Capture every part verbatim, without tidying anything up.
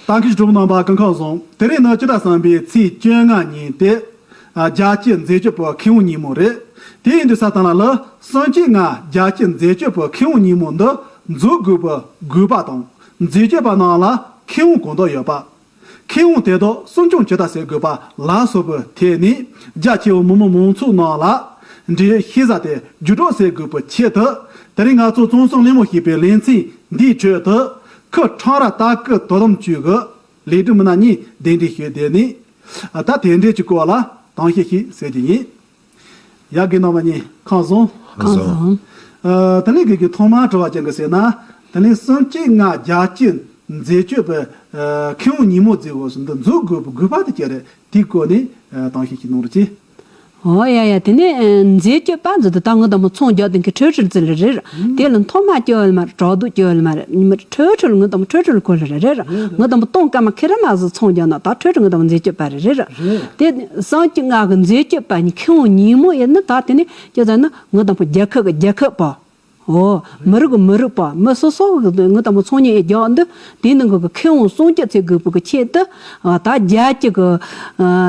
ད་མཁན་གྱི་གྲོགས་པོ་རྣམ་པ་སྐུ་ཁམས་བཟང་། དེ་རིང་ནི་སྤྱི་ཟླ་གསུམ་པའི་ཚེས་བཅོ་ལྔ་ཉིན་ཏེ། ཨ། རྒྱལ་སྤྱིའི་མཛེས་དཔྱོད་པའི་མཁས་དབང་ཉིན་མོ་རེད། དེ་ཡིན་དུས་ས་དང་ལ་ལ་གསུམ་གཅིག་ལྔ་རྒྱལ་སྤྱིའི་མཛེས་དཔྱོད་པའི་མཁས་དབང་ཉིན་མོ་འདི་འཛུགས་དགོས་པའི་དགོས་པ་དང་། མཛེས་དཔྱོད་པ་རྣམས་ལ་མཁས་དབང་གང་དག་ཡོད་པ། མཁས་དབང་དེ་དག་སྲུང་སྐྱོང་ཇི་ལྟར་བྱེད་དགོས་པ་ལ་སོགས་པའི་ཐད་ནས་རྒྱ་ཆེ་བའི་མི་དམངས་མང་ཚོགས་རྣམས་ལ་འགྲེལ་བཤད་ཟ་དེ་བརྒྱུད་སྒྲོག་བྱེད་དགོས་པའི་ཆེད་དུ། དེ་རིང་ང་ཚོ་གཙང་གསུམ་གླེང་མོལ་ཞེས་པའི་ལེ་ཚན་འདིའི་ཁྲོད་དུ་ཁུ་ཁྲང་ར་ཏཱ་ཀི་དོ་དམ་ཅུས་ཀྱི་ལས་སྒྲུབ་མི་སྣ་གཉིས་གདན་འདྲེན་ཞུས་ཏེ་ནི། ད་དེ་འདྲའི་གི་སྐོར་ལ་གཏམ་བཤད་ཞིག་བྱེད་ཀྱི་ཡིན། ཡ་གི་རྣམ་པ་གཉིས་ཁམས་བཟང་། ཁམས་བཟང་། ཨ། དེ་ནས་གི་གི་ཐོག་མར་དྲི་བ་ཅན་གི་ཟེར་ན། དེ་ནས་གསུམ་གཅིག་ལྔ་རྒྱལ་སྤྱིའི་མཛེས་དཔྱོད་པའི་ཨ་མཁས་དབང་ཉིན་མོ་ཟེར་བ་ཞིག་འདི་འཛུགས་དགོས་པའི་དགོས་པ་དེ་ཅི་རེད། དེའི་སྐོར་ནས་ཨ་གཏམ་བཤད་ཞིག་གནང་རོགས་གྱིས། ཨོ་ཡ་ཡ། དེ་ནས་ཨ་མཛེས་དཔྱོད་པ་འཛུགས་དུས་ད་ངོ་དང་པོ་ཚོང་རྒྱག་དེ་གི་འཕྲོད་བསྟེན་ཟེར་ལེ་རེད། དེ་ལ་མཐོ་དམའ་སྐྱོ་ཡོད་མ་རེད། དྲག་སྡུག་སྐྱོ་ཡོད་མ་རེད། ཉི་མ་འཕྲོད་བསྟེན་ལ་ངོ་དང་པོ་འཕྲོད་བསྟེན་ལ་གོ་ལེ་རེད་རེད། ངོ་དང་པོ་གཏོང་ཀ་མ་ཁེ་ར་མ་ཟིག་ཚོང་རྒྱག་ན་ད་འཕྲོད་བསྟེན་ངོ་དང་པོ་མཛེས་དཔྱོད་པ་རེད་རེད། དེ་གསུམ་གཅིག་ལྔ་གི་མཛེས་དཔྱོད་པ་ནི་མཁས་དབང་ཉིན་མོ་ཡིན་ན་ད་དེ་ནི་སྐྱོ་ཟ་ན་ངོ་དང་པོ་རྒྱལ་ཁབ་གི་རྒྱལ་ཁབ་པ། ཨོ། མི་རིགས་མི་རིགས་པ་མི་སོ་སོ་གི་ངོ་དང་པོ་ཚོང་གཉེར་རྒྱག་འདི་དེ་ནང་གི་མཁས་དབང་སྲུང་སྐྱོབ་བྱེད་དགོས་པའི་ཆེད་དུ། ད་རྒྱལ་སྤྱི་གི་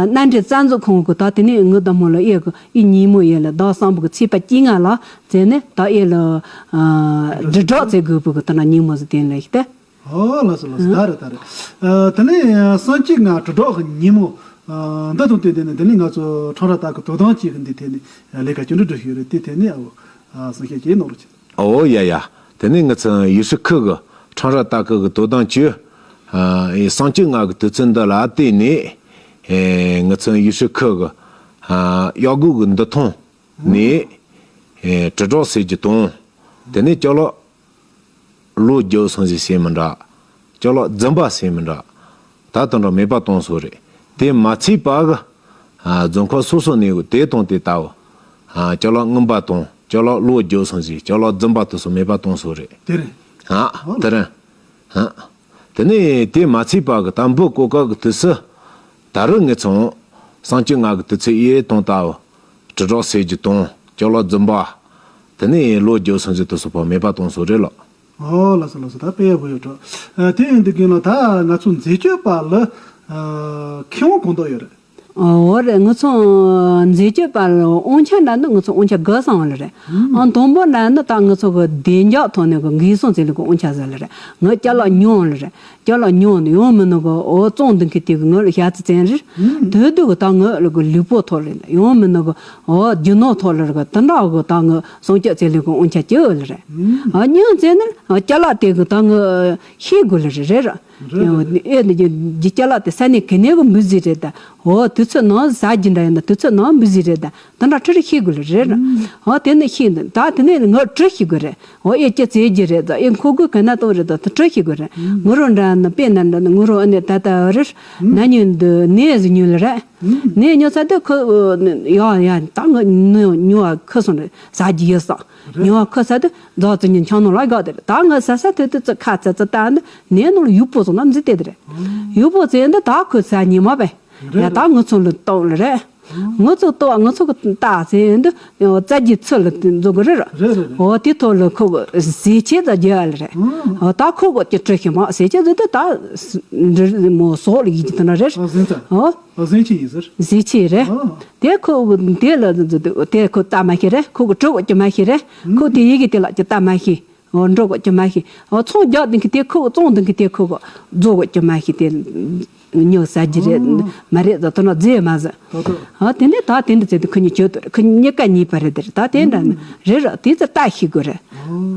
མནའ་འབྲེལ་རྩ་འཛུགས་ཁང་གི་ད་དེ་ནི་ངོ་དང་པོ་ལ་ཨེ་གི་ཨེ་ཉིན་མོ་ཡིན་ལ་ཟླ་གསུམ་པ་གི་ཚེས་པ་བཅོ་ལྔ་ལ་བྱས་ནས་ད་ཨེ་ལ་དྲིལ་བསྒྲགས་བྱེད་དགོས་པའི་ད་ན་ཉིན་མོ་ཟིག་དེ་ལ་ཡིན་ཏེ། ཨོ་ལགས་སོ་ལགས་སོ། ད་རེད་ད་རེད། ཨ། དེ་ནས་གསུམ་གཅིག་ལྔ་དྲིལ་བསྒྲགས་ཀྱི་ཉིན་མོ་ཨ་འདི་དང་བསྟུན་ཏེ་ནས་དེ་ནས་ང་ཚོ་ཁྲང་ར་ཏཱ་ཀི་དོ་དམ་ཅུས་ཀྱི་འདི་ཐད་ནས་ལས་ཀ་ཅི་འདྲ་སྒྲུབ་ཀྱི་ཡོད་རེད། དེ་ཐད་ནས་ཨ་བོ་ཨ་གསུང་བཤད་ཅིག་གནང་རོགས་གྱིས། ཨོ་ཡ་ཡ། དེ་ནས་ང་ཚོ་ཡུལ་ཤུལ་ཁུལ་གྱི་ཁྲང་ར་ཏཱ་ཀི་གི་དོ་དམ་ཅུས་ཨ་གསུམ་གཅིག་ལྔ་གི་དུས་ཚོད་འདི་ལ་བརྟེན་ནས་ཨེ་ང་ཚོ་ཡུལ་ཤུལ་ཁུལ་གྱི་ཨ་གཡག་རྒོད་ཀྱི་འདུ་ཁང་ནས་ཨེ་དྲིལ་བསྒྲགས་བྱེད་རྒྱུ་དང་། དེ་ནས་ཅ་ལག་ལོ་རྒྱུ་སོང་ཞིག་བྱེད་མི་འདྲ། ཅ་ལག་རྫུན་པ་བྱེད་མི་འདྲ། ད་དུང་འདྲ་མེད་པ་གཏོང་སྲོལ་རེད། དེ་མ་ཚད་པ་གི་ཨ་རྫོང་ཁག་སོ་སོ་ནས་དེ་དང་དེ་ལྟ་བུ་ཨ་ཅ་ལག་རྔོན་པ་དང་ཅ་ལག་ལོ་རྒྱུ་སོང་ཞིག་ཅ་ལག་རྫུན་པ་དེ་ཚོ་མེད་པ་གཏོང་སྲོལ་རེད། དེ་རེད། ཨ་དེ་རེད། ཨ། དེ་ནས་དེ་མ་ཚད་པ་གི་ད་འབུ་བརྐོ་སྐབས་ཀྱི་དུས་སུ་ད་རུང་ངེད་ཚོ་གསུམ་གཅིག་ལྔ་གི་དུས་ཚོད་ཨེ་གཏོང་ལྟ་བུ་དྲིལ་བསྒྲགས་བྱེད་རྒྱུ་དང་ཅ་ལག་རྫུན་པ། དེ་ནས་ལོ་རྒྱུ་སོང་ཞིག་དེ་ཚོ་ཕར་མེད་པ་གཏོང་སྲོལ་རེད་ལགས། ཨོ་ལགས་སོ་ལགས་སོ། ད་དཔེ་ཡག་པོ་ཡོད་འགྲོ། ཨ། དེ་ཡིན་དུས་རྒན་ལགས་ད་ང་ཚོ་མཛེས་དཔྱོད་པ་ལ་ཨ་མཁས་དབང་གང་དག་ཡོད་རེད། ཨོ་རེད། ང་ཚོ་མཛེས་དཔྱོད་པ་ལ་དབང་ཆ་འདྲ་ནི་ང་ཚོ་དབང་ཆ་དགུ་ཚང་བ་ལ་རེད། ཨང་དང་པོ་འདྲ་ནི་ད་ང་ཚོ་གི་བདེ་འཇགས་ཐོག་ནས་གི་འགན་སྲུང་བྱེད་ལུགས་གི་དབང་ཆ་ཟེར་ལ་རེད། ང་ཅ་ལག་ཉོ་ལ་རེད། ཅ་ལག་ཉོ་ནི་ཡང་མིན་ནོ་གི་ཨོ་བཙོང་འདི་གི་དེ་གི་ངོ་ལ་ཞག་ཙི་བཙན་རེད། དུས་དུས་གི་ད་ངོ་ལ་གི་ལུས་པོ་ཐོག་ལ་ཡང་མིན་ནོ་གི་ཨོ་རྒྱུ་ནོར་ཐོག་ལ་གི་དེ་འདྲ་གི་ད་ངོ་སྲུང་སྐྱོབ་བྱེད་ལུགས་གི་དབང་ཆ་སྐྱེ་བ་ལ་རེད། ཨ་གཉིས་བཙན་ནི་ཅ་ལག་དེ་གི་ད་ངོ་ཤེས་དགོས་ལ་རེད་རེད་ར། རེད་རེད། ཨེ་ནི་རྒྱུ་རྒྱུ་ཅ་ལག་དེ་ས་གནས་གི་ནས་གི་འབུ་ཟི་རེད་ད། ཨོ་དུས་ཚོད་ནང་ཟ་རྒྱུ་འདྲ་ཡིན་ན་དུས་ཚོད་ནང་འབུ་ཟི་རེད་ད། དེ་འདྲ་ཁྲི་རེ་ཤེས་དགོས་ལ་རེད་ར། ཨོ་དེ་ནི་ཤེས་འདུག་ད་དེ་ནས་ངོ་དྲི་ཤེས་དགོས་རེད། ཨོ་ཨེ་ཅི་ཙེ་རྒྱུ་རེད་ད། ཨེ་མཁོ་དགོས་ག་ན་ཏོ་རེད་ད། དེ་དྲི་ཤེས་དགོས་རེད། ངུ་རོ་འདྲ་ན་དཔེ་ན་འདྲ་ན་ངུ་རོ་ཨ་ནི་ད་ད་རེད། ན་ཉུ་འདི་ནས་ཟི་ཉུ་ལ་རེད། ནས་ཉོ་ས་དེ་ཁོ་ཡ་ཡ་ད་ངོ་ཉོ་ཉོ་བ་ཁོ་སོང་རེད། ཟ་རྒྱུ་ཡོད་ས། ཉོ་བ་ཁོ་ས་དེ་རྫོགས་ཙི་ཉིན་ཆང་ནོ་ལ་དགའ་དེ་རེད། ད་ངོ་ཟ་ས་དེ་དེ་ཙི་ཁ་ཙི་ཙི་ད་ནི་ནས་ནོ་ལ་ཡུག་པོ་སོང་ན་མཛི་དེ་དེ་རེད། ཡུག་པོ་ཙི་འདི་ད་ཁོ་ཟ་ཉི་མ་བས། ཡ་ད་ངུ་ཚོ་ལ་ཏོག་ལ་རེད། ངུ་ཚོ་ཏོག་ངུ་ཚོ་གི་ཏག་ཟེར་འདི་རྩ་རྒྱུ་ཚུ་ལ་འཛུགས་གི་རེད། རེད་རེད་རེད། འོ་དེ་ཐོག་ལ་ཁོ་གི་ཟས་ཆས་ད་རྒྱུ་ཨ་ལ་རེད། འོ་ད་ཁོ་གི་ཀྱི་བྲི་ཤི་མ་ཟས་ཆས་ཟེར་དུས་ད་འདྲི་མོ་ཟོག་ལ་ཡིད་ཀྱི་དེ་འདྲ་རེད། ཨ་ཟན་ཚ། འོ། ཨ་ཟན་ཆས་ཡིན་ཟེར། ཟས་ཆས་རེད། ཨ། དེ་ཁོ་གི་དེ་ལ་དེ་ཁོ་ལྟ་མ་ཤེས་རེད། ཁོ་གི་བྲི་གི་མ་ཤེས་རེད། ཁོ་དེ་ཡི་གི་དེ་ལ་ཀྱི་ལྟ་མ་ཤེས། འོ་འགྲོ་གོ་ཀྱི་མ་ཤེས། འོ་ཚོང་རྒྱག་དེང་གི་དེ་ཁོ་གོ་བཙོང་དེང་གི་དེ་ཁོ་གོ་རྫོ་གོ་ཀྱི་མ་ཤེས་དེ་ཉོ་ཟ་རྒྱུ་རེད། ཨོ། མ་རེད་ཟ་དོ་ན་རྫས་མ་ཟ། ཏོ་ཏོ། ཨ་དེ་ནས་ད་དེ་འདྲ་ཚེ་དེ་ཁོ་གཉིས་གྱོད་དོ་རེད། ཁོ་གཉིས་ཀ་གཉིས་པ་རེད་དེ་རེད། ད་དེ་འདྲ་ཨུམ། རེད་ར་དེ་ཚེ་ལྟ་ཤེས་དགོས་རེད།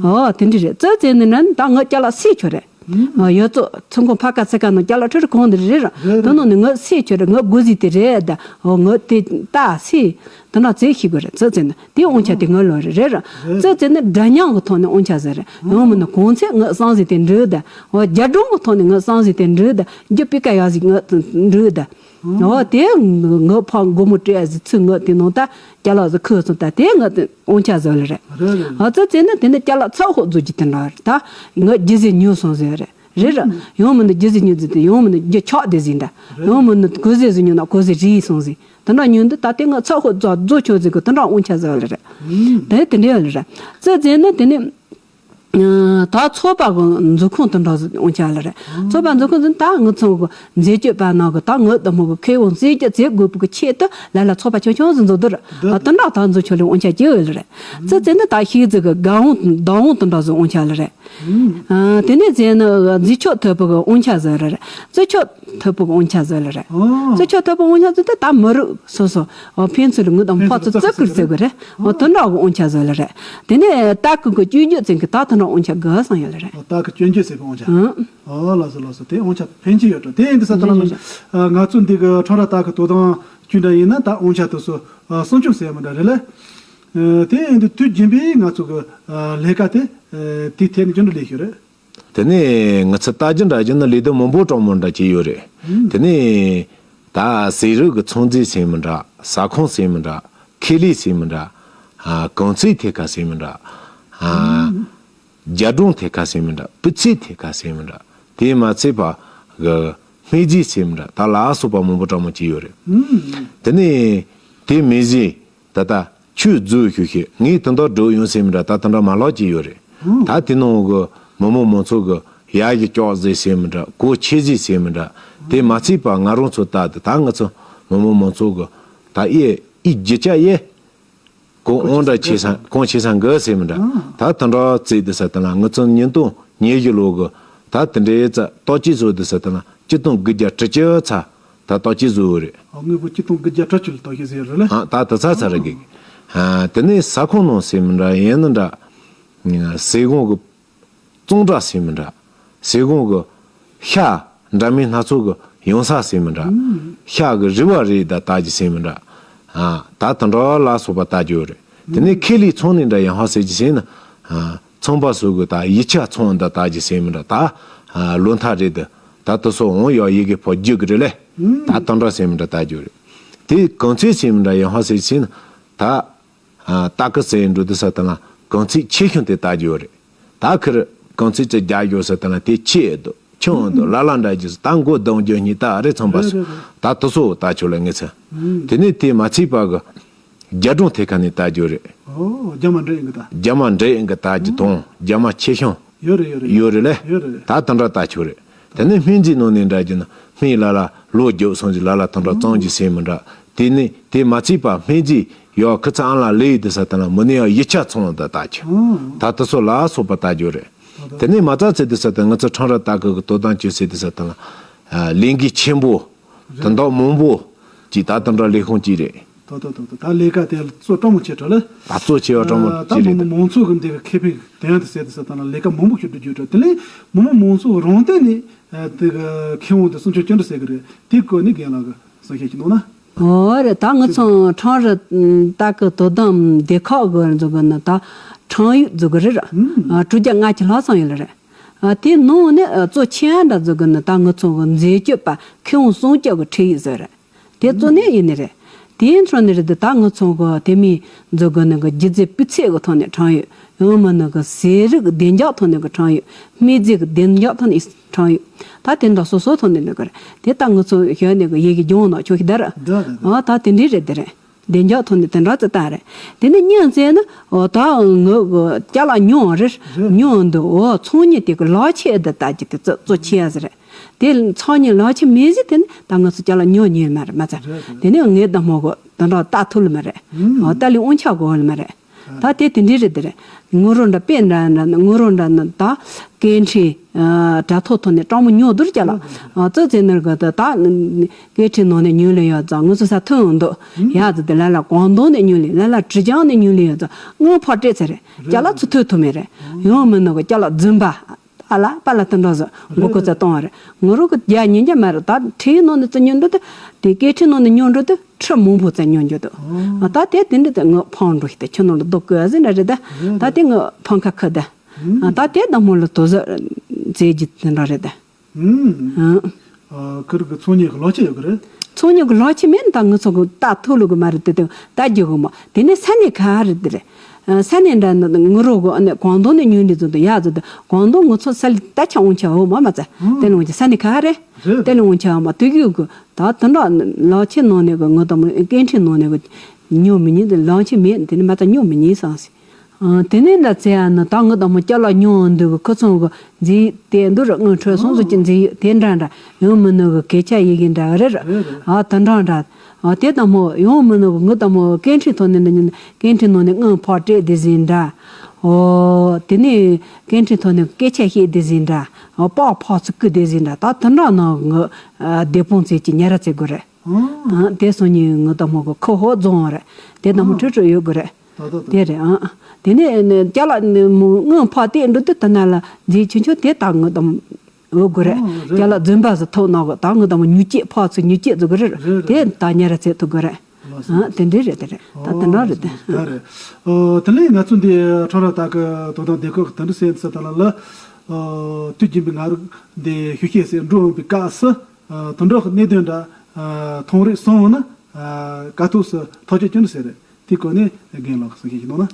ཨོ། ཨོ་དེ་འདྲ་རེད། ཙི་ཙི་ནི་ན་ད་ངོ་ཅ་ལག་སེ་ཆོ་རེད། ཨུམ། ཨ་ཡོད་ཙོ་ཚོང་ཁང་ཕ་ཀ་ཚེ་ཀ་ནང་ཅ་ལག་ཁྲི་རུ་གོང་དེ་རེད་ར། རེད་དོ་རེད། ནང་ནི་ངོ་སེ་ཆོ་རེད། ངོ་དགོས་ཟིག་དེ་རེད་ད། ཨོ་ངོ་དེ་ལྟ་སེ། དེ་འདྲ་ཚེ་ཤེས་དགོས་རེད། ཙི་ཙི་ནི། དེའི་དབང་ཆ་དེ་ངོ་ལོ་རེ་རེ་ར། རེད། ཙི་ཙི་ནི་འདྲ་མཉམ་གྱི་ཐོག་ནས་དབང་ཆ་ཟེར་རེད། ཡང་མིན་ན་གོང་ཚད་ངོ་གསང་ཟིག་དེ་འགྲུལ་ད། འོ་རྒྱ་གྲོང་གི་ཐོག་ནས་ངོ་གསང་ཟིག་དེ་འགྲུལ་ད། རྒྱུ་པི་ཀ་ཡ་ཟིག་ངོ་འགྲུལ་ད། འོ་དེ་ངོ་ཕ་སྒོར་མོ་སྤྲད་ཟིག་ཚུར་ངོ་དེ་ནང་ད་ཅ་ལག་ཟིག་ཁུར་སོང་ད་དེ་ངོ་དབང་ཆ་ཟེར་ལ་རེད། རེད་རེད། འོ་ཙི་ཙི་ནི་དེ་ནི་ཅ་ལག་ཚགས་ཤོག་བཟོ་རྒྱུ་དེ་འདྲ་རེད། ད་ངོ་རྒྱུ་ཟིག་ཉོས་སོང་ཟེར་རེད། རེད་ར། ཡང་མིན་ན་རྒྱུ་ཟིག་ཉོས་ཟིག་དེ་ཡང་མིན་ན་རྒྱུ་ཆག་དེ་ཟིག་འདྲ། རེད། ཡང་མིན་ན་གོས་ཟས་ཟིག་ཉོས་ན་གོས་ཟས་རིལ་སོང་ཟིག་དེ་འདྲ་ཉོས་འདི་ད་ལྟའི་ང་ཚགས་ཤོག་རྫོ་རྫོ་ཆོག་ཟིག་གི་དེ་འདྲ་དབང་ཆ་ཟེར་བ་ལ་རེད། ཨུམ། དེ་དེ་འདྲའི་བ་ལ་རེད། ཙི་ཙི་ནི་དེ་ནི་ ད་ཚོགས་པ་གི་འཛུགས་ཁང་དེ་འདྲ་ཟིག་དབང་ཆ་ལ་རེད། ཚོགས་པ་འཛུགས་ཁང་ཟིག་ད་ངི་ཚང་གི་མཛད་སྤྱོད་པ་ནང་གི་ད་ངི་དེ་མོ་གི་ཁེ་དབང་བཙན་སྐྱོབ་བྱེད་དགོས་པའི་གི་ཆེད་དུ་ལ་ལ་ཚོགས་པ་ཆུང་ཆུང་ཟིག་འཛུགས་དུ་ར། ད་དེ་འདྲ་ད་འཛུགས་ཆོག་ལས་དབང་ཆ་ཅི་ཡོད་ལ་རེད། ཙི་ཙི་ནི་ད་ཤིག་ཙི་གི་དགའ་དབང་བདག་དབང་དེ་འདྲ་ཟིག་དབང་ཆ་ལ་རེད། དེ་ནས་ཙི་ནི་རྫས་ཆོག་ཐོབ་པའི་གི་དབང་ཆ་ཟིག་ར་རེད། རྫས་ཆོག་ཐོབ་པའི་དབང་ཆ་ཟིག་ལ་རེད། རྫས་ཆོག་ཐོབ་པའི་དབང་ཆ་ཟིག་དེ་ད་མི་རིགས་སོ་སོ་ཕན་ཚུན་ལ་ངི་དང་ཕོ་ཚོ་བརྩི་བཀུར་ཟེར་གི་རེད། དེ་འདྲ་གི་དབང་ཆ་ཟིག་ལ་རེད། དེ་ནས་ད་གི་གི་བཅོས་སྒྱུར་ཙེ་གི་ད་དེ་འདྲ་དབང་ཆ་དགའ་སང་ཡོད་ལ་རེད། ད་གི་སྐྱོན་བརྗོད་ཟེར་བའི་དབང་ཆ། ཨོ་ལགས་སོ་ལགས་སོ། དེ་དབང་ཆ་ཕན་ཆེ་ཡོད་འགྲོ། དེ་ཡིན་དུས་ས་ད་ལ་ང་ཚོ་འདི་གི་ཁྲོམ་ར་ད་གི་དོ་དམ་ཅུས་འདྲ་ཡིན་ན་ད་དབང་ཆ་དེ་ཚོ་སྲུང་སྐྱོབ་ཟེར་མི་འདྲ་རེད་ལ། དེ་ཡིན་དུས་དུས་རྒྱུན་པའི་ང་ཚོ་གི་ལས་ཀ་དེ་དེའི་ཐད་ནས་ཅུང་འདྲ་ལས་ཤོད་རེད། དེ་ནས་ང་ཚོ་ལྟ་རྒྱུ་འདྲ་རྒྱུ་ནི་ལས་དོན་མང་པོ་གྲངས་མང་འདྲ་བྱས་ཡོད་རེད། དེ་ནས་ད་ཟས་རིགས་ཀྱི་ཚོང་རྫས་ཟེར་མི་འདྲ། ཟ་ཁང་ཟེར་མི་འདྲ། ཁེ་ལས་ཟེར་མི་འདྲ། ཨ་གོང་ཚད་ཐད་ཀ་ཟེར་མི་འདྲ། ཨ་རྒྱལ་སྒྲུང་ཐད་ཀ་ཟེར་མི་འདྲ། སྤུས་ཚད་ཐད་ཀ་ཟེར་མི་འདྲ། དེས་མ་ཚད་པ་གི་སྨན་རྫས་ཟེར་མི་འདྲ། ད་ལ་སོགས་པ་མང་པོ་གྲངས་མང་བྱས་ཡོད་རེད། དེ་ནས་དེ་མིན་ཟིན། ད་ལྟ་ཆུ་རྫུ་ཤུ་ཤེ་ངས་དེ་འདྲ་འགྲོ་ཡོང་ཟེར་མི་འདྲ། ད་དེ་འདྲ་མ་ལོག་ཅི་ཡོད་རེད། ད་དེ་ནང་གི་མི་མང་མང་ཚོགས་གི་ཡ་གི་ཀྱོག་ཟེར་ཟེར་མི་འདྲ། གོ་ཆེ་ཟིག་ཟེར་མི་འདྲ། དེ་མ་ཚད་པ་ང་རང་ཚོ་ལྟ་དུ་ད་ང་ཚོ་མི་མང་མང་ཚོགས་གི་ད་ཨེ་ཨི་རྒྱུ་ཆ་ཨེ་གོ་འོང་འདྲ་ཆེ་སང་གོང་ཆེ་སང་གི་ཟེར་མི་འདྲ། ད་དེ་འདྲ་བརྩིས་དུ་ས་དེ་ན་ང་ཚོ་ཉིན་ཏོང་ཉེ་ཞུ་ལོ་གི་ད་དེ་འདྲའི་རྩ་ཏོག་ཅི་བཟོ་དུ་ས་དེ་ན་སྤྱི་སྟོང་དགུ་བརྒྱ་དྲུག་ཅུ་ཚ། ད་ལྟ་ཅི་བཟོ་རེད། ཨ་དངོས་པོ་སྤྱི་སྟོང་དགུ་བརྒྱ་དྲུག་ཅུ་ལ་ལྟ་ཞིག་ཟེར་རེད་ལ། ཨ་ད་ད་ཚ་ཚ་རེད་གི། ཨ་དེ་ནས་ས་ཁོངས་ནང་ཟེར་མི་འདྲ། ཡན་ནི་འདྲ། ཟས་གོང་གི་གཙང་སྦྲ་ཟེར་མི་འདྲ། ཟས་གོང་གི་ཤ་འདྲ་མིན་སྣ་ཚོགས་གི་ཡོང་ས་ཟེར་མི་འདྲ། ཤ་གི་རི་བ་རེད་ད་ལྟ་ཅི་ཟེར་མི་འདྲ། ཨ་ད་དེ་འདྲ་ལ་སོགས་པ་ལྟ་རྒྱུ་རེད། དེ་ནས་ཁེ་ལས་ཚོང་ནི་འདྲ་ཡང་ཧ་ཟེར་གྱི་ཟེར་ན། ཨ་ཚོང་པ་སོ་གི་ད་ཡིག་ཆ་ཚོང་འདི་ལྟ་རྒྱུ་ཟེར་མི་འདྲ། ད་ཨ་ལོ་མཐའ་རེད་དུ། ད་དུ་སོ་འོང་ཡོ་ཡི་གེ་ཕོ་རྒྱུ་གི་རེད་ལེ། ད་དང་འདྲ་ཟེར་མི་འདྲ་ལྟ་རྒྱུ་རེད། དེ་གང་ཚེ་ཟེར་མི་འདྲ་ཡང་ཧ་ཟེར་ཟེར་ན། ད་ཨ་ད་གི་ཟེར་འགྲོ་དུ་ས་ད་ན་གང་ཚེ་ཆེ་ཤོས་དེ་ལྟ་རྒྱུ་རེད། ད་ཁིར་གང་ཚེ་ཅི་རྒྱ་ཡོ་ས་ད་ན་དེ་ཆེ་དུ་ཆུང་དུ་ལ་ལ་འདྲ་རྒྱུ་ད་མགོ་གདོང་རྒྱུ་གཉིས་ད་རེད་ཚོང་པ་སོ། ད་དུ་སོ་ད་ཆོ་ལ་ངེས་ཚེ། དེ་ནས་དེ་མ་ཚིག་པ་གི་རྒྱ་གྲོང་ཐད་ཁ་ནས་ལྟ་རྒྱུ་རེད། ཨོ་རྒྱ་མ་འདྲེ་ཡིན་གི་ད། རྒྱ་མ་འདྲེ་ཡིན་གི་ད་ཀྱི་དང་རྒྱ་མ་ཆེ་ཤང་ཡོད་རེད་ཡོད་རེད། ཡོད་རེད་ལེ། ཡོད་རེད། ད་དེ་འདྲ་ལྟ་ཆོག་རེད། དེ་ནས་སྨན་རྫས་ནང་ནས་འདྲ་རྒྱུ་ན་སྨན་ལ་ལ་ལོ་རྒྱུག་སོང་ཅི་ལ་ལ་དེ་འདྲ་གཙང་རྒྱུ་ཟེར་མི་འདྲ། དེ་ནས་དེ་མ་ཚིག་པ་སྨན་རྫས་ཡོ་ཁི་ཚ་ཨང་ལ་ལེ་ཡི་དེ་ས་དེ་ན་མི་ནི་ཡང་ཡིག་ཆ་ཚང་ད་ལྟ་ཆོག་ད་དེ་སོ་ལ་སོགས་པ་ལྟ་རྒྱུ་རེད། དེ་ནས་མ་རྩ་ཚེ་དེ་ས་དེ་ང་ཚོ་ཁྲང་ར་ལྟ་གི་གི་དོ་དང་ཅི་ཟེར་དེ་ས་དེ་ན་ལས་འགུལ་ཆེན་པོ་དོན་དག་མང་པོ་ཅིག་ད་དེ་འདྲ་ལས་ཁུངས་ཅིག་རེད། ད་ད་ད་ད་ད་ལས་ཀ་དེ་གཙོ་དྲང་མོ་ཆེ་དྲགས་ལ། ད་གཙོ་ཆེ་བ་དྲང་མོ་ད་ཅི་མི་རེད། མང་ཚོགས་ཀྱི་འདི་གི་ཁེ་ཕན་དོན་དུ་ཟེར་དུ་ཟེར་ད་ན་ལས་ཀ་མང་པོ་ཞིག་སྒྲུབ་རྒྱུ་དྲག་དེ་ལས་མི་མང་མང་ཚོགས་རང་སྟེང་ནས་དེ་གི་ཁེ་དབང་དེ་སྲུང་སྐྱོབ་ཅི་འདྲ་ཟེར་གི་རེད། དེའི་སྐོར་ནས་རྒན་ལགས་ཀྱི་གསུང་བཤད་ཅིག་གནང་ན། ཨོ་རེད། ད་ང་ཚོ་ཁྲང་རི་ལྟ་གི་དོ་དམ་སྡེ་ཁག་གི་འཛུགས་གི་ནི་ད་ཁྲང་ཡིག་འཛུགས་གི་རེད། དྲུག་བརྒྱ་ལྔ་བཅུ་ལྷག་ཙམ་ཡོད་ལ་རེད། དེའི་ནང་ནས་གཙོ་ཆེ་བ་འདྲ་འཛུགས་གི་ནི་ད་ང་ཚོ་གི་མཛེས་སྤྱོད་པ་ཁེ་དབང་སྲུང་སྐྱོབ་ཀྱི་ཁྲིད་ཡིག་ཟེར་རེད། དེ་གཙོ་གནད་ཡིན་ནི་རེད། དེའི་འཕྲོ་ནས་རེད་དེ་ད་ང་ཚོ་གི་དེ་མིན་འཛུགས་གི་ནི་གི་སྒྱུ་རྩལ་སྤུས་ཚད་གི་ཐོག་ནས་ཁྲང་ཡོད། ཡང་མིན་ནི་གི་ཟས་རིགས་གི་བདེ་འཇགས་ཐོག་ནས་གི་ཁྲང་ཡོད། སྨན་རྫས་གི་བདེ་འཇགས་ཐོག་ནས་ཁྲང་ཡོད། ད་དེ་འདྲ་སོ་སོ་ཐོག་ནས་ནི་གི་རེད། དེ་ད་ང་ཚོ་ཞོན་ནས་གི་ཡི་གེ་སྦྱོང་ན་ཆོག་ཤི་ད་ར། ད་ད་ད། ཨ་ད་དེ་འདྲའི་རེད་དེ་རེད། བདེ་འཇགས་ཐོག་ནས་དེ་འདྲ་ཙི་ལྟ་རེད། དེ་ནས་སྙིང་བཙན་ནི་འོ་ད་ངི་གི་ཅ་ལག་ཉོ་རེད། ཉོ་འདུག་འོ་ཚོང་གཉེར་དེ་གི་ལག་ཆས་འདི་ལྟ་ཅི་དེ་ཙི་གཙོ་ཆེ་ཡ་ཟེར་རེད། དེ་ཚོང་གཉེར་ལག་ཆས་མེད་ཟེར་དེ་ནི་ད་ང་ཚོ་ཅ་ལག་ཉོ་ཉེ་མ་རེད་མ་ཚད། དེ་ནས་ངའི་བདག་མོ་གི་དེ་འདྲ་ལྟ་ཐུབ་ལ་མ་རེད། འོ་ལྟ་ལས་དབང་ཆ་གོ་ལ་མ་རེད། ད་དེ་དེ་འདྲའི་རེད་དེ་རེད། ངུ་རོ་འདྲ་དཔེ་འདྲ་འདྲ་ནི་ངུ་རོ་འདྲ་ནི་ད་སྐད་འཕྲིན་དྲ་ཐོག་ཐོག་ནས་སྤྲང་མོ་ཉོ་བསྡུར་བྱ་ལ། ཙི་ཙི་ནར་གི་ད་ད་སྐད་འཕྲིན་ནང་ནས་ཉོ་ལེ་ཡོད་ཙང་ངུ་ཚོ་ས་ཐོན་འོང་འདུག་ཡ་ཙི་དེ་ལ་ལ་ཀོང་ཏུང་ནས་ཉོ་ལེ་ལ་ལ་ཀྲི་ཅང་ནས་ཉོ་ལེ་ཡོད་ཙང་ངུ་ཕོ་སྤྲད་ཚེ་རེད་ཅ་ལག་ཚུ་ཐོས་ཐུབ་མེད་རེད། ཡང་མིན་ནོ་གི་ཅ་ལག་རྫུན་པ་ཨ་ལ་པ་ལ་དེ་འདྲ་ཟོ་མགོ་ཁོ་ཚ་གཏོང་བ་རེད། ངུ་རོ་གི་རྒྱ་ཉིན་རྒྱ་མ་རེད། ད་ཁྲིའི་ནང་ནས་ཙི་ཉོ་འགྲོ་དུ་དེ་སྐད་འཕྲིན་ནང་ནས་ཉོ་འགྲོ་དུ་ཁྲི་མང་པོ་ཙི་ཉོ་འགྱོ་དུ་ད་དེ་དེ་འདྲ་དེ་ངུ་ཕང་འགྲོ་ཤི་དེ་ཁྱི་ནང་ལ་རྡོ་བཀོད་ཟིན་རེད་ད། ད་དེ་ངུ་ཕང་ཁ་ཁུ་དེ། ད་དེ་དང་མོ་ལ་དོ་ཟ་རྫས་ཀྱི་དེ་འདྲ་རེད་ད། ཨ། ཁུར་གི་ཚོང་གཉེར་གི་ལག་ཆ་ཡོད་གི་རེད། ཚོང་གཉེར་གི་ལག་ཆ་མེད་ན་ད་ངུ་ཚོ་གི་ལྟ་ཐུབ་ལུ་གི་མ་རེད་དེ་དེ་ལྟ་རྒྱུ་གི་མ་དེ་ནས་ས་གནས་ཁ་རེད་དེ་རེད། ས་གནས་འདྲ་ནི་ངུ་རོ་གི་ཨ་ནི་ཀོང་ཏུང་ནས་ཉོས་འདི་ཚོ་དེ་ཡག་ཚོ་དེ་ཀོང་ཏུང་ངུ་ཚོ་ས་ལི་ལྟ་ཆ་འོང་ཆ་འོ་མ་མ་ཚ་དེ་ལ་འོང་ཆ་ས་གནས་ཁ་རེད། དེ་ལ་འོང་ཆ་མ་དུས་རྒྱུ་གི་ད་དེ་འདྲ་ལག་ཆ་ནང་ནས་གི་ངུ་དང་མོ་སྐད་འཕྲིན་ནང་ནས་གི་ཉོ་མི་ཉན་དེ་ལག་ཆ་མེད་དེ་ནི་མ་ཚ་ཉོ་མི་ཉན་སང་སི། ཨ། དེ་ནས་འདྲ་ཚེ་ཡ་ནི་ད་ངི་དང་མོ་ཅ་ལག་ཉུང་འདུག་གི་ཁོ་ཚོ་གི་མཛེས་དེ་འདུག་ར། དངུལ་ཁྲོལ་སོང་ཟིག་གི་མཛེས་ཡོད་དེ་འདྲ་འདྲ་ཡོང་མི་ནུ་གི་སྐད་ཆ་ཡི་གེ་འདྲ་རེད་ར། རེད་རེད། ཨ། དེ་འདྲ་འདྲ། ཨ། དེ་དང་མོ་ཡོང་མི་ནུ་གི་ངི་དང་མོ་སྐད་འཕྲིན་ཐོག་ནས་འདྲ་ཉིན་སྐད་འཕྲིན་ནང་ནས་དངུལ་ཕར་སྤྲད་དེ་ཟིན་འདྲ། ཨོ། དེ་ནས་སྐད་འཕྲིན་ཐོག་ནས་སྐད་ཆ་བཤད་དེ་ཟིན་འདྲ། ཨོ། པགས་ཕར་ཚུར་བརྐུས་དེ་ཟིན་འདྲ། ད་དེ་འདྲ་ནང་ངི་བདེ་སྤུངས་ཚེ་གི་ཉ་ར་ཚེ་དགོས་རེད། ཨང་། ཨ། དེ་སོང་ཉིན་ངི་དང་མོ་གི་ཁོ་ཧོ་རྫོང་རེད། དེ་དང་མོ་ཨང་། ཁྲོད་ཁྲོད་ཡོད་དགོས་རེད། ད་ད་ད། དེ་རེད། ཨང་། དེ་ནས་ནི་ཅ་ལག་ནི་མོ་དངུལ་ཕར་སྟེགས་འགྲོ་དུས་དེ་ན་ལ་མཛེས་ཆུང་ཆུང་དེ་ད་ངི་དང་ཡོད་དགོས་རེད། ཨང་། རེད། ཅ་ལག་རྫུན་པ་ཟིག་ཐོག་ནག་གི་ད་ངི་དང་མོ་ཉུ་སྐྱེད་ཕར་ཚུར་ཉུ་སྐྱེད་བཟོ་དགོས་རེད། རེད་རེད། དེ་ད་ཉ་ར་ཚེ་ཐུག་དགོས་རེད། ལགས་སོ། ཨ། དེ་འདྲ་རེད། དེ་རེད། ད་དེ་འདྲ་རེད། ཨོ། ད་རེད། ཨོ། དེ་ནས་ང་ཚོ་འདི་ཁྲོམ་ར་དག་གི་དོ་དམ་སྡེ་ཁག་གི་དོན་དུ་གསན་ཚུལ་དང་ལ་ལ། ཨོ། དུས་རྒྱུན་པའི་ང་རང་འདི་ཞུ་བཤད་ཟེར་འགྲོ་འོང་པའི་སྐབས་སུ། ཨ། དུད་འགྲོ་གི་གནད་དོན་འདྲ། ཨ། མཐོང་རིག་སོང་ན། ཨ། ག་ཐུག་སུ་ཐག་གཅོད་ཅི་འདྲ་ཟེར་རེད། དེའི་སྐོར་ནས་རྒན་ལགས་གསུང་བཤད་ཞིག་གནང་ན།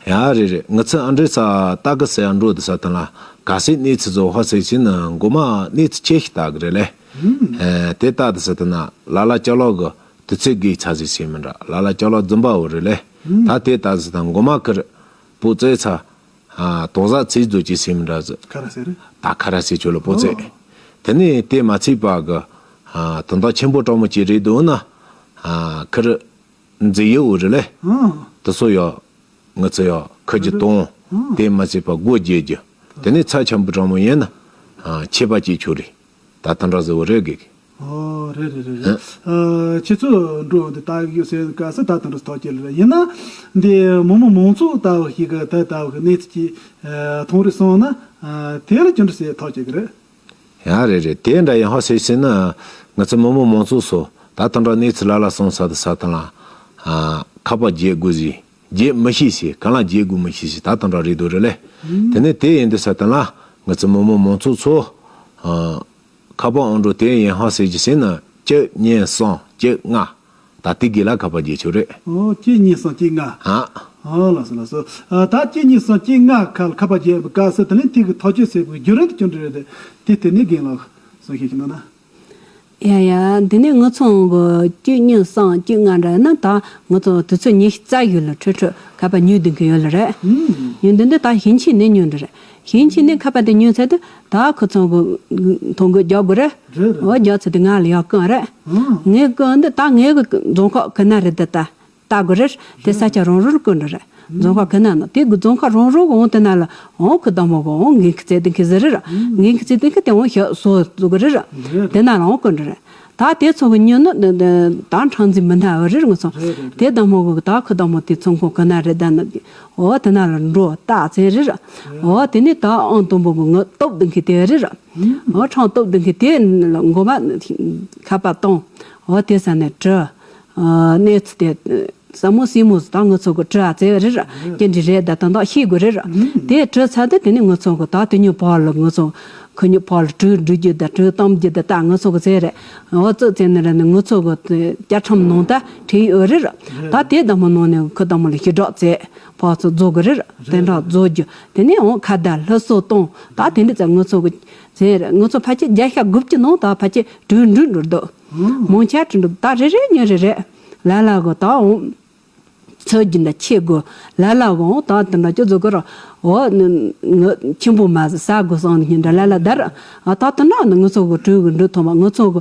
ཡ། རེད་རེད། ང་ཚོ་ཨ་འདྲེ་ས་ལྟ་གི་ཟེར་འགྲོ་དུ་ས་དང་ལ་ག་སའི་གནས་ཚུལ་བཟོ་ཧ་ཟེར་ཕྱིན་ན་མགོ་མ་གནས་ཚུལ་ཆེ་ཞིག་ལྟ་གི་རེད་ལེ། ཨ། དེ་ལྟ་དུ་ས་དང་ལ་ལ་ལ་ཅ་ལག་གི་དུས་ཚོད་དགོས་ཚ་ཟིག་ཟེར་མི་འདྲ། ལ་ལ་ཅ་ལག་རྫུན་པ་བོ་རེད་ལེ། ཨ། ད་དེ་ལྟ་ཟིག་དང་མགོ་མ་ཁིར་པོ་ཙེ་ཚ། ཨ། དོག་ཟ་ཚིག་རྫོ་ཅི་སེམས་འདྲ་ཟི། ཁ་ར་སེ་རེད། ད་ཁ་ར་སེ་ཆོ་ལ་པོ་ཙེ། ཨོ། དེ་ནས་དེ་མ་ཚིག་པ་གི། ཨ། དོན་དག་ཆེན་པོ་དྲང་མོ་ཅི་རེད་འདུག་ན། ཨ། ཁིར་མཛེས་ཡོད་འུ་རེད་ལེ། ཨང་། དེ་ཚོ་ཡོ། ང་ཚོ་ཡོ་ཁ་རྒྱུ་གཏོང་། ཨང་། དེ་མ་ཚིག་པ་སྒོ་རྒྱས་རྒྱུ། དེ་ནས་ཚ་ཆེན་པོ་དྲང་མོ་ཡིན་ན། ཨ། ཆད་པ་ཅི་ཆོ་རེད། ད་དོན་དག་ཟི་འུ་རེད་གི། ཨོ། རེད་རེད་རེད་རེད། ཨ། ཁྱེད་ཚོ་འགྲོ་འདི་ལྟ་ཡོད་ཟེར་ག་ས་ད་དོན་དག་ཐག་བཅད་ལ་རེད། ཡིན་ན་འདི་མི་མང་མང་ཚོགས་ལྟ་བུ་ཞིག་གི་ད་ལྟ་བུ་གི་གནས་ཚུལ་གྱི་མཐོང་རིག་སོང་ན། ཨ། དེ་ལ་ཅི་འདྲ་ཟེར་ཐག་བཅད་གི་རེད། ཡང་རེད་རེད། དེ་འདྲ་ཡང་ཧ་ཟེར་ཟེར་ན་ང་ཚོ་མི་མང་མང་ཚོགས་སོ་ད་དོན་དག་གནས་ཚུལ་ལ་ལ་སོང་ས་དུ་ས་དང་ལ། ཨ། ཁ་པར་རྒྱག་དགོས་ཟིག་རྒྱག་མི་ཤེས་ཟེར་གང་ལ་རྒྱག་དགོས་མི་ཤེས་ཟེར་ད་དོན་དག་རེད་དོ་རེད་ལེ། དེ་ནས་དེ་ཡིན་དུས་ས་དང་ལ་ང་ཚོ་མི་མང་མང་ཚོགས་ཚོ། ཨ། ཁ་པར་ཨང་གྲངས་དེ་ཡིན་ཧ་ཟེར་གྱི་ཟེར་ན་གཅིག་གཉིས་གསུམ་གཅིག་ལྔ། ད་དེ་གི་ལ་ཁ་པར་རྒྱག་ཆོག་རེད། ཨོ། གཅིག་གཉིས་གསུམ་གཅིག་ལྔ། ཨ། ཨོ། ལགས་སོ་ལགས་སོ། ཨ། ད་གཅིག་གཉིས་གསུམ་གཅིག་ལྔ་ཁ་ཁ་པར་རྒྱག་པའི་སྐབས་སུ་དེ་ནས་དེ་གི་ཐག་གཅོད་ཟེར་བའི་བརྒྱུད་རིམ་དེ་ཅི་འདྲ་རེད་དེ་དེ་ནས་རྒན་ལགས་གསུང་བཤད་ཅིག་གནང་ན། ཡ་ཡ། འདི་ནས་ང་ཚོ་གི་གཅིག་གཉིས་གསུམ་གཅིག་ལྔ་འདྲ་ན་ད་ང་ཚོ་དུས་ཚོད་ཉི་ཤུ་རྩ་བཞི་ལ་འཕྲོས་འཕྲོས་ཁ་པར་ཉོས་བསྡད་མཁན་ཡོད་ལ་རེད། ཨུམ། ཉོས་བསྡད་འདི་ད་ཞིང་ཆེན་ནས་ཉོས་འདི་རེད། ཞིང་ཆེན་ནས་ཁ་པར་དེ་ཉོས་ཚར་དུས་ད་ཁོ་ཚོ་གི་ཐོ་འགོད་རྒྱག་དགོས་རེད། རེད་རེད། འོ། རྒྱག་ཚར་དུས་ང་ལ་ཡར་བསྐུར་རེད། ཨུམ། ངས་བསྐུར་འདི་ད་ངའི་གི་རྫོང་ཁག་གི་ན་རེད། འདི་ད་ལྟ་དགོས་རེད། དེ་ས་ཆ་རང་རང་བསྐུར་འདི་རེད། རྫོང་ཁག་གི་ན་ན་དེ་གི་རྫོང་ཁག་རང་རང་གི་འོང་དེ་ན་ལ་འོང་ཁི་བདག་མོ་གི་འོང་འགན་ཁི་བཙལ་དེ་ཁི་ཟེར་རེད། འགན་ཁི་བཙལ་དེ་ཁི་དེ་འོང་ཞག་སོ་བཙུགས་གི་རེད། རེད། དེ་ན་ལ་འོང་བསྐུར་འདི་རེད། ད་དེ་ཚོ་གི་ཉོས་ནི་ད་ཁྲང་འཛིན་མི་སྣ་འོ་རེད། ང་ཚོ་རེད་རེད། དེ་བདག་མོ་གི་ད་ཁི་བདག་མོ་དེ་ཚོང་ཁང་གི་ན་རེད། ད་ན་འོ་དེ་ན་ལ་འགྲོ་ད་ཚེ་རེད། འོ་དེ་ནས་ད་ཨང་དང་པོ་གི་ངི་སྟོབས་ལྡན་མཁན་དེ་རེད། འོ་ཁྲང་སྟོབས་ལྡན་མཁན་དེ་མགོ་མ་ཁ་པར་བཏང་། འོ་དེ་ས་ནས་དྲི། ཨ། གནས་ཚུལ་དེ་ཟབ་མོ་ཟབ་མོ་ཟིག་ད་ང་ཚོ་གི་དྲི་ཨ་ཙེ་རེད། ཅི་འདྲ་རེད་ད་དོན་དག་ཤེས་དགོས་རེད། དེ་དྲི་ཚར་དུས་དེ་ནས་ང་ཚོ་གི་ད་དེ་ཉོ་ཕར་ལ་ང་ཚོ་ཁུ་ཉོ་ཕར་ལ་དྲི་འབྲི་རྒྱུ་ད་དྲི་གཏམ་རྒྱུ་ད་ད་ང་ཚོ་གི་ཙེ་རེད། འོ་ཙི་ཙེ་ནི་རེད་ནི་ང་ཚོ་གི་བཅའ་ཁྲིམས་ནང་ད་བྲིས་ཡོད་རེད། ད་དེ་བདག་མོ་ནང་ནས་ཁུ་བདག་མོ་ལ་ཞུ་སྒྲོག་ཙེ་ཕར་ཚུར་རྫོགས་གི་རེད། དེ་འདྲ་རྫོགས་རྒྱུ་དེ་ནས་འོང་ཁ་བརྡ་སླར་གསོ་གཏོང་ད་དེ་འདྲ་ཙེ་ང་ཚོ་གི་ཟེར། ང་ཚོ་ཕལ་ཆེར་བརྒྱ་ཆ་དགུ་བཅུ་ནང་ད་ཕལ་ཆེར་གྲོས་འགྲིག་འགྲོ་འདུག་མང་ཆེ་གྲོས་འགྲིག་ད་རེ་རེ་ཉིན་རེ་རེ་ལ་ལ་གོ་ད་འོང་། ཚོད་ཀྱི་འདྲ་ཆེ་དགོས་ལ་ལ་གོ་འོང་ད་དེ་འདྲ་ཅི་བཟོ་དགོས་ར། འོ་ནི་ཆེན་པོ་མ་ཟ་ཟ་དགོས་སང་ཉིན་འདྲ་ལ་ལ་ད་ར། ཨ་ད་དེ་འདྲ་ནི་ང་ཚོ་གི་གྲོས་གི་འགྲིག་ཐོག་མ་ང་ཚོ་གི་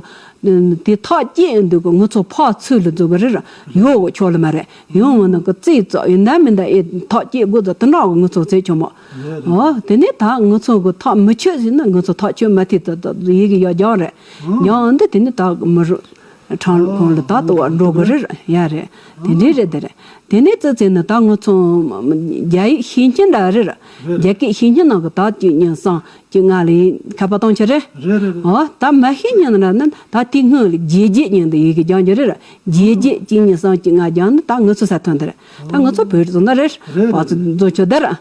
དེ་ཐག་བཅད་འདུག་གི་ང་ཚོ་ཕར་ཚུར་ལ་བཟོ་གི་རེད་ར། ཡོང་གི་ཆོག་ལ་མ་རེད། ཡོང་བ་ན་གི་རྩིས་རྩོག་ཡིན་ད་མིན་ད་ཨེ་ཐག་བཅད་དགོས་ད་དེ་འདྲ་གི་ང་ཚོ་རྩིས་ཆོག་མོ། འོ་དེ་ནས་ད་ང་ཚོ་གི་ཐག་མི་ཆོད་ཟིན་ན་ང་ཚོ་ཐག་ཆོད་མ་ཐེ་ད་ད་ཡི་གི་ཡ་རྒྱང་རེད། ཡང་འདི་དེ་ནི་ད་མི་རུ་ཁྲང་ཁོང་ལ་ད་ལྟ་བ་འགྲོ་གི་རེད་ཡ་རེད། དེ་འདྲའི་རེད་དེ་རེད། དེ་ནས་ཙི་ཙི་ནི་ད་ང་ཚོ་རྒྱ་ཡིག་ཤེས་མཁན་འདྲ་རེད། རྒྱ་སྐད་ཤེས་མཁན་ནང་གི་ད་གཅིག་གཉིས་གསུམ་གཅིག་ལྔ་ལ་ཡིན་ཁ་པར་གཏོང་ཆ་རེད། འོ་ད་མ་ཤེས་མཁན་འདྲ་ནི་ད་དེ་སྔོན་ལ་རྗེས་རྗེས་ཉིན་དུ་ཡི་གི་རྒྱང་རྒྱུ་རེད། རྗེས་རྗེས་གཅིག་གཉིས་གསུམ་གཅིག་ལྔ་རྒྱང་ནི་ད་ང་ཚོ་ས་ཐོན་དེ་རེད། ད་ང་ཚོ་བོད་རིགས་ཚོ་ན་རེད། རེད། བ་ཚོ་རྫོ་ཆོ་དར། རེད་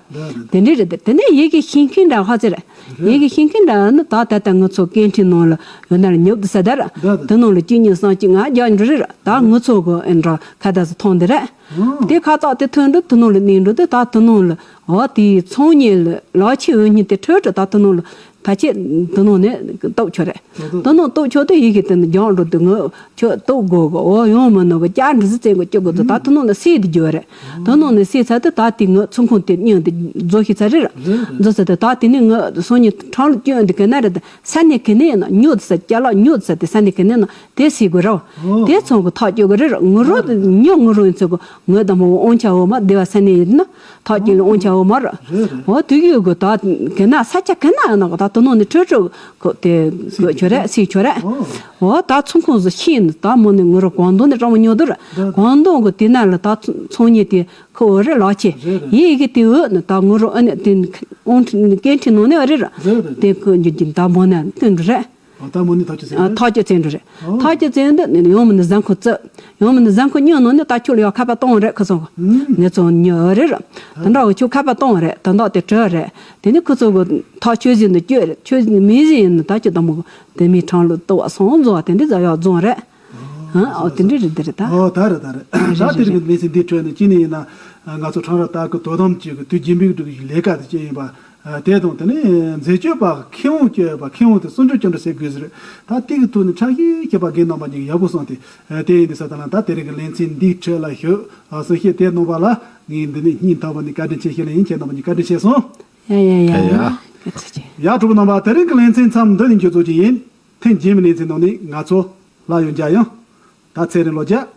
རེད། དེ་འདྲའི་རེད་དེ་དེ་ནས་ཡི་གེ་ཤེས་མཁན་འདྲ་ཧ་ཚེ་རེད། རེད། ཡི་གེ་ཤེས་མཁན་འདྲ་ནི་ད་ད་ལྟ་ང་ཚོ་སྐད་འཕྲིན་ནང་ལ་ཡོད་ན་ར་ཉོབ་དུ་ས་དར། རེད་རེད། དེ་ནང་ལ་གཅིག་གཉིས་གསུམ་གཅིག་ལྔ་རྒྱག་འགྲོ་རེད། ད་ང་ཚོ་གི་ཨེ་འདྲ་ཁ་བརྡ་ཟི་ཐོང་དེ་རེད། ཨང་། དེ་ཁ་བཏགས་དེ་ཐོན་འགྲོ་དེ་ནང་ལ་གནས་འགྲོ་དེ་ད་དེ་ནང་ལ་འོ་དེའི་ཚོང་གཉེར་ལ་ལག་ཆས་འོས་གཉིས་དེ་འཕྲོད་དུ་ད་དེ་ནང་ལ། ཕལ་ཆེར་དེ་ནང་ནས་གཏུབ་ཆོག་རེད། དེ་ནང་གཏུབ་ཆོག་དུས་ཡི་གེ་དེ་ནི་རྒྱང་འགྲོ་དུས་ངོ་ཁྱོད་གཏུབ་དགོས་གོ། འོ་ཡོང་མི་ནོ་གི་བསྐྱར་འདྲི་ཟི་བཙན་གོ་སྐྱོ་གོ་དུ་ད་དེ་ནང་ནས་སེལ་དུ་རྒྱུ་རེད། དེ་ནང་ནས་སེལ་ཚར་དུས་ད་དེ་ངོ་ཚོང་ཁང་དེ་གཉིས་དེ་རྫོགས་ཤི་ཚར་རེད། རྫོགས་ཚར་དུས་ད་དེ་ནས་ངོ་སང་ཉིན་ཁྲང་ལུ་སྐྱོན་དེ་གི་ན་རེད། ས་གནས་གི་ནས་ཡིན་ན་ཉོ་དུ་ས་ཅ་ལག་ཉོ་དུ་ས་དེ་ས་གནས་གི་ནས་ཡིན་ན་དེ་སེལ་དགོས་རེད། དེ་ཚོང་གི་ཐག་གཅོད་གི་རེད། ངུ་རོ་ཉོ་ངུ་རོ་ཡིན་ཚོད་གི་ངོ་དང་མོ་དབང་ཆ་འོ་མ་སྡེ་བ་ས་གནས་ཡིན་ན། ཐག་གཅིག་ལ་དབང་ཆ་འོ་མ་ར། རེད་རེད། འོ་དུས་ཡོད་གི་ད་གི་ན་ས་ཆ་གི་ན་ཡང་ན་གི་ད་དུ་ནང་ནས་ཁྲོད་ཁྲོད་གི་དེ་གི་ཆོ་ར་སི་ཆོ་ར། འོ་ད་ཚོང་ཁོངས་སུ་ཤིན་ད་མོ་ནས་ངུ་ར་གོང་དོན་ནས་རང་མོ་ཉོ་དུ་ར། གོང་དོན་གི་དེ་ན་ལ་ད་ཚོང་ཉེ་དེ་ཁོ་འོ་རེ་ལག་ཆེ། ཡིན་གི་དེ་འོ་ན་ད་ངུ་ར་ཨ་ནི་དེ་ཨོང་སྐད་འཕྲིན་ནང་ནས་ཨ་རེ་ར། དེ་ཁོ་འཇི་འཇི་ད་མོ་ན་ཀུན་རེ། ཨ་ད་མོ་ནི་ཐག་གཅོད་ཟིན་ཨ་རེད། ཐག་གཅོད་ཟིན་འདུག་ཨོ། ཐག་གཅོད་ཟིན་འདུག་ནི་ཡང་མིན་ན་གཟའ་འཁོར་བཙུགས། ཡང་མིན་ན་གཟའ་འཁོར་གཉིས་ནང་ནས་ད་ཁྱོད་ལ་ཡང་ཁ་པར་གཏོང་རེད་ཁོ་ཚོ། ངས་ཚོ་ཉོ་རེད་ར། དེ་འདྲ་བ་ཁྱོད་ཁ་པར་གཏོང་རེད། དེ་འདྲ་དེ་བྲོས་རེད། དེ་ནི་ཁོ་ཚོ་གི་ཐག་གཅོད་ཟིན་འདུག་སྐྱོད་རེད། ཁྱོད་མི་ཟིན་ཡིན་ན་ད་ཁྱོད་དང་མོ་དེ་མི་ཁྲང་ལོ་ལྟོ་བ་སོང་རྫོང་བ་དེ་འདྲ་ཛ་ཡག་རྫོང་རེད། ཨ་ཨོ་དེ་འདྲ་རེད་དེ་རེད་ད། ཨོ་ད་རེད་ད་རེད། ད་དེ་རིང་གི་གནས་ཚུལ་འདི་བྲོས་ནས་ཅི་ནས་ཡིན་ན། ང་ཚོ་ཁྲང་ར་ཏཱ་གི་དོ་དམ་ཅུས་ཀྱི་དུས་རྒྱུན་པའི་སྒྲིག་གཞི་ལས་ཀ་དེ་ཅི་ཡིན་པ། ཨ་དེ་དང་དེ་ནས་འཛད་སྤྱོད་པ་ཁེ་དབང་སྤྱོད་པ་ཁེ་དབང་དེ་སྲུང་སྐྱོབ་སྐྱོབ་འགྲོ་བྱེད་དགོས་ཟེར། ད་དེ་གི་ཐོག་ནས་ཕྱག་བཞེས་བྱེད་པ་རྒན་རྣམ་པ་གཉིས་ཀྱིས་ཡག་པོ་གསུངས་ཏེ། ཨ་དེ་ཡིན་དུས་ས་ད་ལ་ད་དེ་རིང་གི་ལེ་ཚན་འདིའི་ཁྲོད་ལ་ཞུ། ཨ་གསུང་བཤད་དེ་གནང་བ་ལ་ངས་འདི་ནས་སྙིང་ཐག་པ་ནས་བཀའ་དྲིན་ཆེ་ཞུ་ལེ་ཡིན། ཁྱེད་རྣམ་པ་གཉིས་བཀའ་དྲིན་ཆེ་སོང་། ཡ་ཡ་ཡ། ཡ་ཡ། ཡ་གྲོགས་པོ་རྣམ་པ་དེ་རིང་གི་ལེ་ཚན་མཚམས་འདི་ནས་མཇུག་རྫོགས་ཀྱི་ཡིན། ཐེངས་རྗེས་མའི་ལེ་ཚན་ནང་ནས་ང་ཚོ་སླར་ཡང་མཇལ་ཡོང་། ད་ཚེ་རིང་ལོ་བརྒྱ།